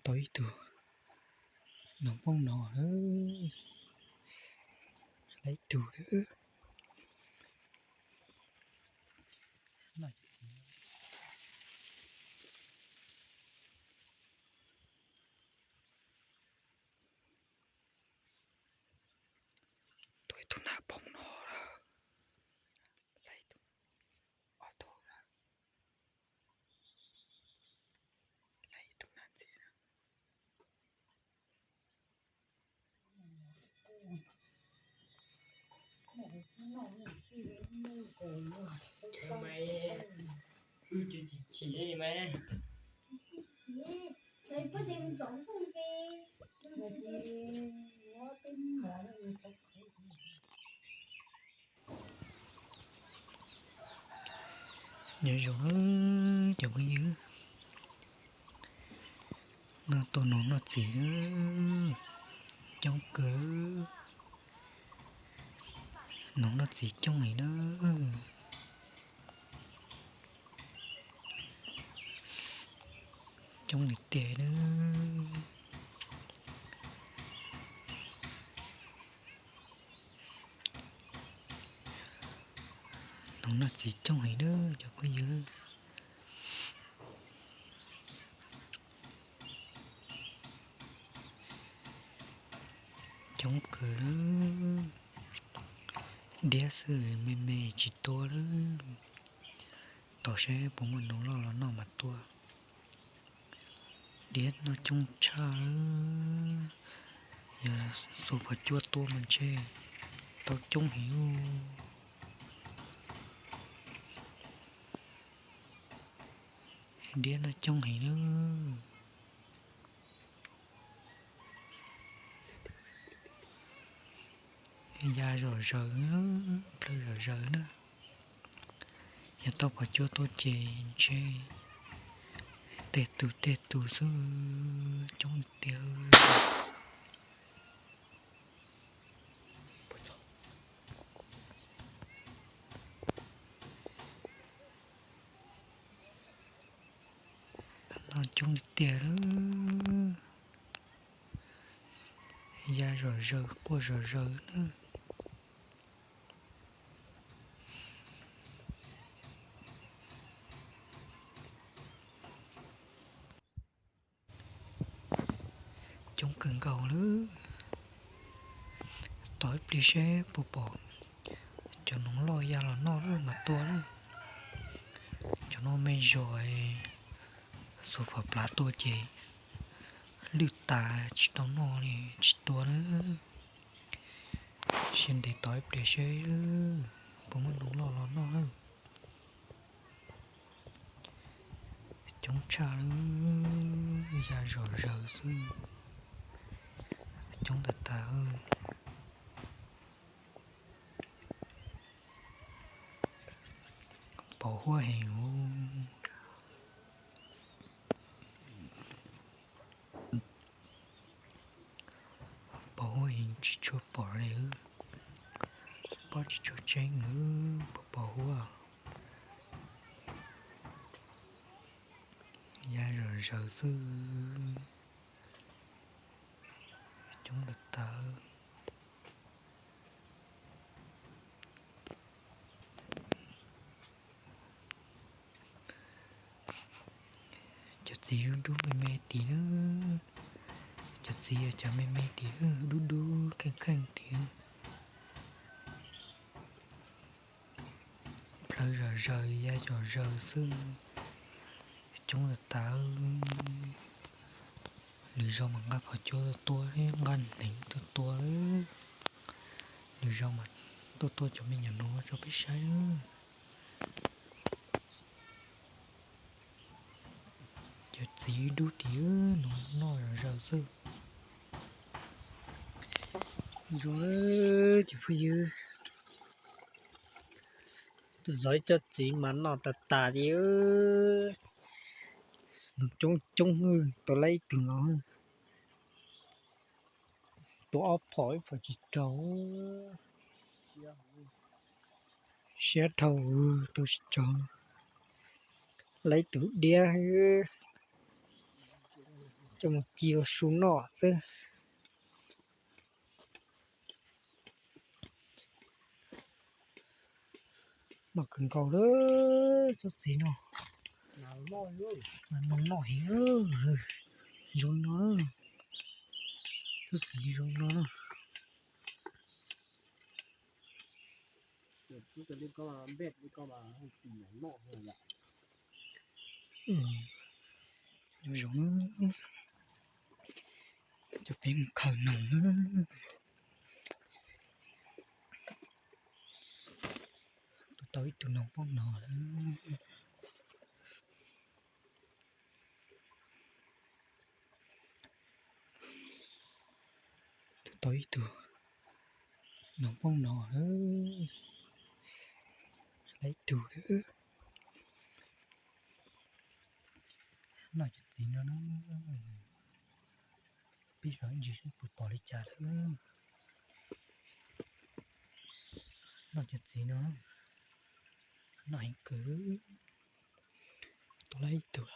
Tau ib tug noog poob no, lawv ib tug. Tau ib tug nag poob no, ob tug, ib tug nag ntxiv. Nyob zoo cov phooj ywg, no tus noog noj txiv, coob kawg, noog noj txiv coob li na, coob li tiag na. Noog noj txiv coob heev na cov phooj ywg. Coob kawg, diab xwb me me tsis tua lawm. Tos seb puas muaj noog loj los noj mas tua. Diab noj coob tshaj, yog xuas phom cuab tua mas ntshe tau coob heev. Diab noj coob heev na. Ya zom zaws, plawv zom zaws na. Yog tau phom cuab tua ces ntshe tej tus tej tus xwb, coob tiag. No coob tiag tiag lawm. Ya zom zaws quaj zom zaws na. Coob kawg nkaus lawm. Tos ib pliag seb puas pom cov noog loj ya los noj lawm mas tua lawm. Cov no me zos, xuas phom plav tua ces lwj tas tsis tau noj li tsis tua na. Siab ntev tos ib pliag seb puas muaj noog loj los noj lawm. Coob tshaj lawm, ya zom zaws xwb. Coob tas tas. Pos huab heev. Pos huab heev tsis tshua pom li. Pob tsis tshua tseeb lawm, pos pos huab. Ya zom zaws xwb. Coob tas tas. Cov txiv dub dub me me tid na. Cov txiv cov me me tid dub dub kheej kheej tid. Plawv zom zaws ya zom zaws xwb. Coob tas tas. Lwm zaus mas nqa phom cuab tuaj tua, nqa hneev tuaj tua lawm. Lwm zaus mas tuaj tua cov me nyuam no tso peb saib. Cov txiv dub tid no noj zom zaws xwb. Zoo, cov phooj ywg, tus zov ib co txiv mas noj tas tas li. Noog coob coob, tau laib ib tug no. Tua ob phom ib phom tsis raug. Siab dhau, tua tsis raug. Laib ib tug diab. Mus ci ua su noj xwb. Noj kawg nkaus li tsob txiv no. Noj heev, zoo no. Tsob txiv zoo no. Zoo zoo, coj peb mus khaws noog. Tua tau ib tug noog poob no lawm. Tua tau ib tug noog poob no lawm. Tau ib tug lawm. Noj cov txiv no na. Peb zov ib ntsis seb puas pom li cas lawm. Noj cov txiv no, noj heev kawg. Tua tau ib tug.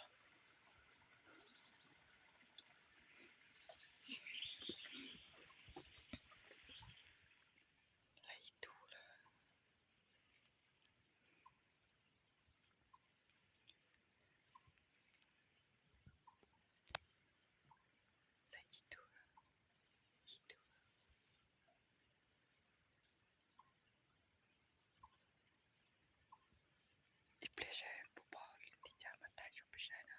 Tau ib tug lawm. Tau ib tug, ib tug. Ib pliag seb puas pom li cas mas thaij rau peb saib na.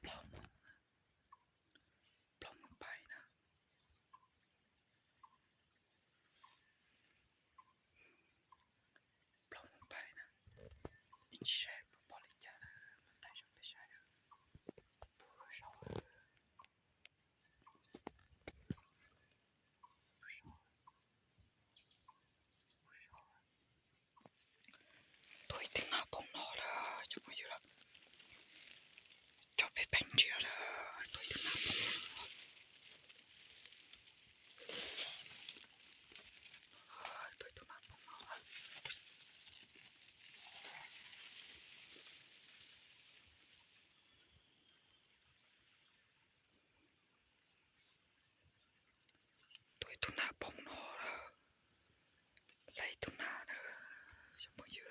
Plaub moos, plaub moos pais na. Plaub moos pais na. Ib ntsis saib puas pom li cas na, mas thaij rau peb saib na. Puag saud. Tua ib tug nag poob no lawm cov phooj ywg lawm. Cov peb peem nrhiav lawm, tua ib tug nag poob no. Tua ib tug nag poob no lawm. Tua ib tug nag poob no lawm. Lawv ib tug nag na, cov phooj ywg.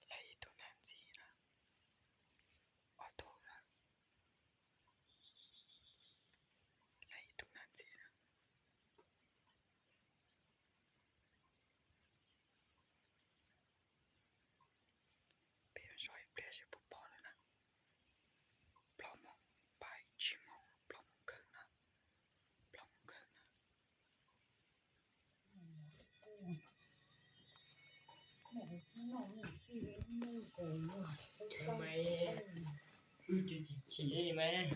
Lawv ib tug nag ntxiv na. Ob tug na. Lawv ib tug nag ntxiv na. Peb yuav zov ib pliag seb puas pom lawm na. Plaub moos pais tsib moos, plaub moos kawg na. Plaub moos kawg na. Wb cia tsis chim mas.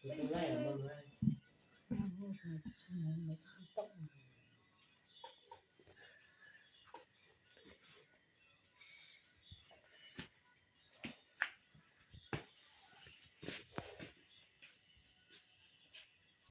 Tus tub laij los mas.